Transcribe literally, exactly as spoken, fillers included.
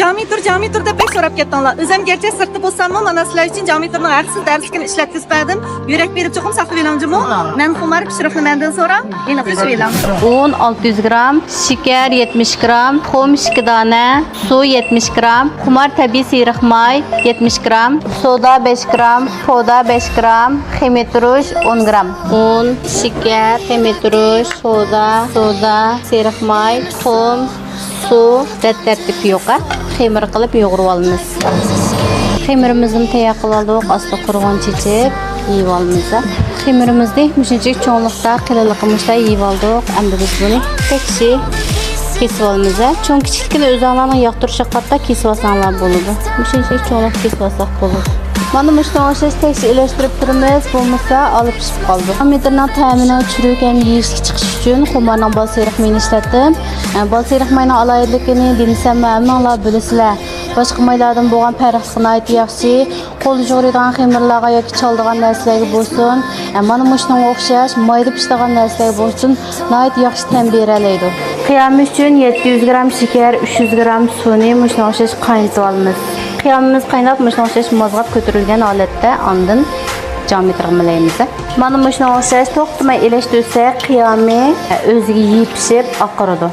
جامىتۇر، جامىتۇر دەپ بەك سوراپ كەتتىڭلار. ئۆزۈم گەرچە سىرتتا بولساممۇ، مانا سىلەر ئۈچۈن جامىتۇرنىڭ ھەقسىز دەرسلىكىنى ئىشلەتكۈزۈپ بەردىم. يۈرەك بېرىپ چوقۇم ساقلىۋېلىڭ جۇمۇ. مەن خۇمار پىشۇرۇقنى مەندىن سورا، ئېنىقلىشىۋېلىڭ. ئۇن ئالتە يۈز گرام، شېكەر يەتمىش گرام، تۇخۇم ئىككى دانە، سۇ يەتمىش گرام، خۇمار تەبىئىي سېرىق ماي يەتمىش گرام، سودا بەش گرام، پودا بەش گرام، خېمىر تۇرۇش ئون گرام. ئۇن، شېكەر، خېمىر تۇرۇش، سودا، سودا، سېرىق ماي، تۇخۇم، سۇ، دەت تەرتىپى يوق. خېمىر قىلىپ يۇغۇرۇۋالىمىز. خېمىرىمىزنى تەييار قىلىۋالدۇق، ئاستى قۇرۇغان چېچىپ يېيىۋالىمىز. خېمىرىمىزنى مۇشۇنچىلىك چوڭلۇقتا، قېلىنلىقى مۇشۇنداق يېيىۋالدۇق. ئەمدى بىز بۇنى تەكشى كېسىۋالىمىز. چوڭ كىچىكلىكىنى ئۆزۈڭلارنىڭ ياقتۇرۇشىغا قارىتا كېسىۋالساڭلار بولىدۇ. مۇشۇنچىلىك چوڭلۇق كېسىۋالساق بولىدۇ. مانا مۇشۇنىڭغا ئوخشاش تەكشى ئېلىشتۇرۇپ تۇرىمىز، بولمىسا ئالا پىشىپ قالىدۇ. مېتىرنىڭ تەمىنىڭ چۈرۈكەم يېيىشلىك چىقىشى ئۈچۈن خۇمارنىڭ بالسېرىق مېيىنى ئىشلەتتىم. ئە، بالسېرىق ماينىڭ ئالاھىدىلىكىنى دېمىسەممۇ ھەممىڭلار بىلىسىلەر. باشقا مايلاردىن بولغان پەرقلىقى ناھايىتى ياخشى. قولدا يۇغۇرىدىغان خېمىرلارغا ياكى چالىدىغان نەرسىلەرگە بولسۇن، ئە، مانا مۇشۇنىڭغا ئوخشاش مايدا پىشىدىغان نەرسىلەرگە بولسۇن، ناھايىتى ياخشى تەم بېرەلەيدۇ. قىيامى ئۈچۈن يەتتە يۈز گرام شېكەر، ئۈچ يۈز گرام سۇنى مۇشۇنىڭغا ئوخشاش قاينىتىۋالىمىز. قىيامىمىز قايناپ، مۇشۇنىڭغا ئوخشاش مازغاپ كۆتۈرۈلگەن ھالەتتە ئاندىن جامىتىرغا مىلەيمىز. مانا مۇشۇنىڭغا ئوخشاش توختىماي ئېلىشتۇرساق، قىيامى ئۆزىگە يېپىشىپ ئاقىرىدۇ.